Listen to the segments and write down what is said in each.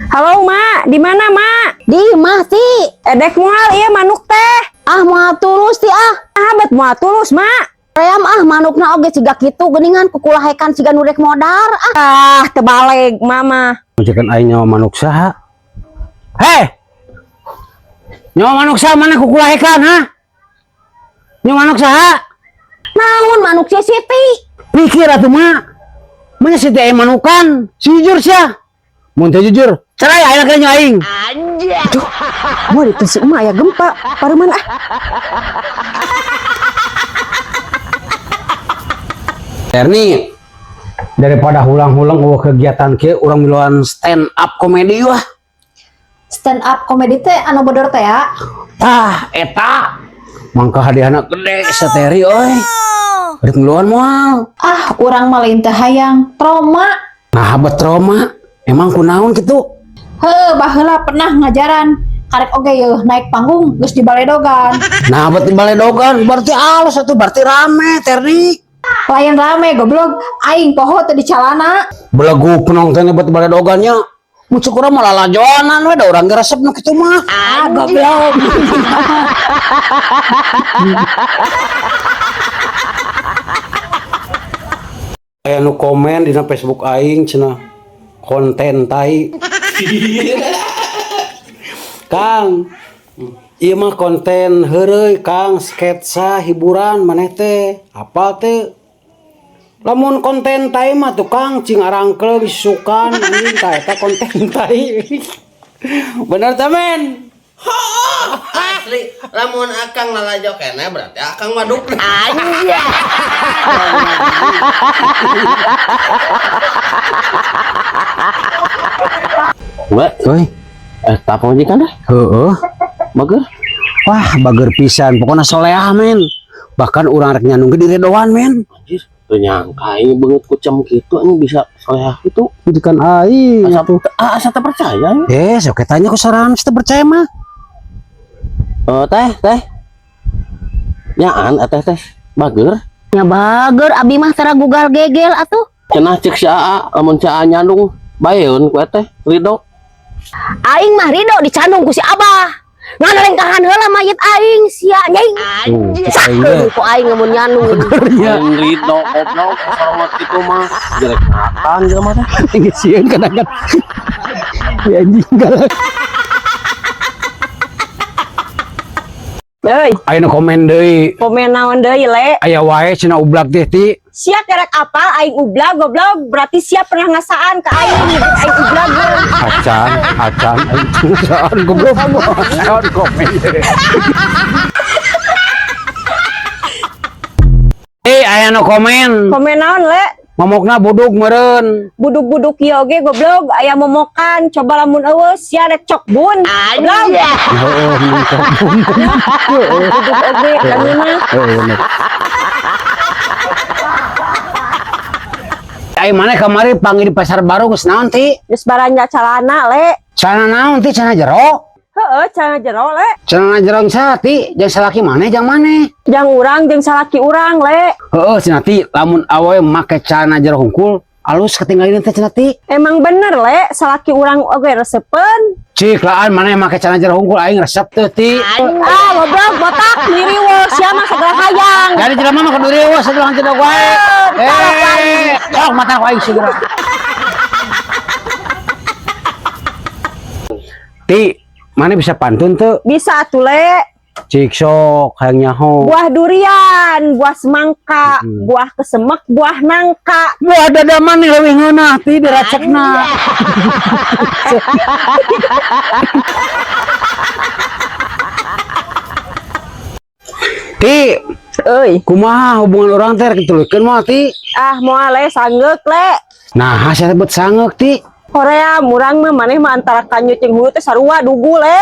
Halo, Mak. Di mana, Mak? Di imah, Ti. Edek moal ieu manuk teh? Ah, moal tulus, Ti, ah. Ah, bet moal tulus, Mak. Ream ah, manukna oge siga kitu geuningan kukulahekan siga nu rek modar ah. Ah, tebaleg mama. Majikan aing nyawa manuk saha? Hei! Nyawa manuk saha mana kukulahekan, ha? Nyawa manuk saha? Naon, manuk si Siti. Pikir atuh, Mak. Mana si teh manukan? Si jujur sia. Mun teu jujur, cerai aing ke nya aing. Mau itu si emak ya gempa. Pareman ah. Erni, daripada hulang-hulang euweuh kegiatan kieu, urang miluan stand up komedi wah. Stand up komedi teh anu bodor teh ya? Tah, eta. Mangka hadiahna gede sateri euy. Rek miluan moal? Ah, urang mah lain teu hayang, trauma. Nah, bet trauma. Emang kunaon kitu? Heuh, baheula pernah ngajaran. Karek oge yeuh naik panggung geus dibaledogan. Nah, berarti baledogan, berarti alus atuh, berarti rame, Terni. Lain rame, goblok, aing poho teu di calana. Belegu penontonnya buat baledogannya. Mun cek urang mah lalajoanan we, da urang ge resep nu kitu mah. Ah, goblok. Aya nu komen dina Facebook aing cenah konten tai. Kang, ieu mah konten heureuy, Kang, sketsa hiburan maneh teh. Apa teh? Lamun konten tai mah tukang cing arangkeul isukan anjing, tah eta konten tai. Bener teh, men? Asli, lamun akang lalajo keneh berarti akang waduk. Anjay. Wah, Euy, eh, tak pamajikan deh. Heeh. Bager. Wah, bager pisan, pokoknya soleah, men. Bahkan urang rek nyandung ge diredoan, men. Anjir, teu nyangka aing beungeut kucem kitu anjing bisa soleah kitu. Majikan aing Asa atuh. ah, asa teu percaya ya. Eh, sok tanya ku sorangan teu percaya mah. Eh, teh, teh. Nyaan teh teh bager. Nya bager, abi mah tara gugal gegel atuh. Cenah cek si Aa, lamun si Aa nyandung baeun ku teh ridho. Aing mah ridho dicandung ku si Abah. Ngan lengkahan heula mayit aing sia nyai. Tuh, cek aing ge. Sakeun ku aing mun nyandung. Aing ridho goblok sorot kitu mah. Jelek makan jelema teh. Geus sieun kadang-kadang. Ya anjing galak. Euy, Aya nu komen deui. Komen naon deui, Le? Aya wae cenah ublag teh, Ti. Sia kerek apal aing ublag, goblok, berarti sia pernah ngasaan ke aing, nyebut aing ublag. Acan, acan, aing ngasaan, goblok. Naon komen deui. Eh, aya nu komen. Komen naon, Le? Momokna budug meureun. Buduk-buduk ieu oge, goblok, aya momokan, coba lamun euweuh sia rek cokbun. Goblok. Heeh, mun cokbun. Buduk oge kami mah. Heeh, bener. Ai mana kamari panggil di pasar baru geus naon, Ti? Geus baranja calana, Le. Celana naon, Ti? Celana jero? Heeh, celana jero, Le. Celana jero saha, Ti? Jeung salaki maneh jang maneh? Jang urang jeung salaki urang, Le. Heeh, cenah Ti, lamun awewe make celana jero hungkul, alus ketinggalin teh cenah, Ti. Emang bener, Le, salaki urang oge resepen. Cik laan maneh make celana jero hungkul aing resep teu, Ti? Ah, goblok, botak ngiriweuh sia mah sagala hayang. Jadi jelema mah kudu riweuh sajuang tidak wae. Eh, tolong mata ku aing segera. Ti, mana bisa pantun tuh? Bisa atuh, Le. Cik sok hayang nyaho. Buah durian, buah semangka, buah kesemek, buah nangka. Buah dada maneh leuwih ngeunah, Ti, diracekna. Ti, Euy, kumaha hubungan orang teh rek dituluykeun moal, Ti? Ah, moal, Le, sanggeuk, Le. Nah, saya sebut sangeuk, Ti. Korea murang mah maneh mah antara kanyut jeung hulu teh sarua dugu, Le.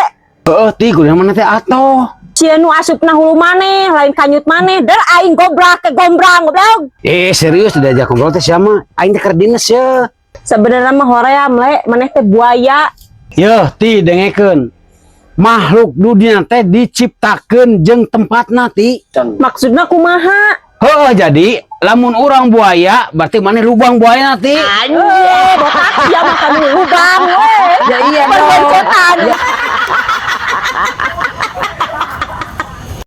Heeh, Ti, kudu mana teh atoh. Sia nu asupna hulu maneh, lain kanyut maneh. Der aing gobrak ke gombrang, goblok. Eh, serius diajak ngobrol teh siapa? Aing teh keur dines ya. Sebenarnya mah hoream, Le, maneh teh buaya. Yeuh, Ti, dengekeun. Makhluk dunia teh diciptakeun jeung tempatna, Ti. Maksudna kumaha? Heeh, jadi lamun urang buaya berarti maneh lubang buaya, Ti. Eh, botak sia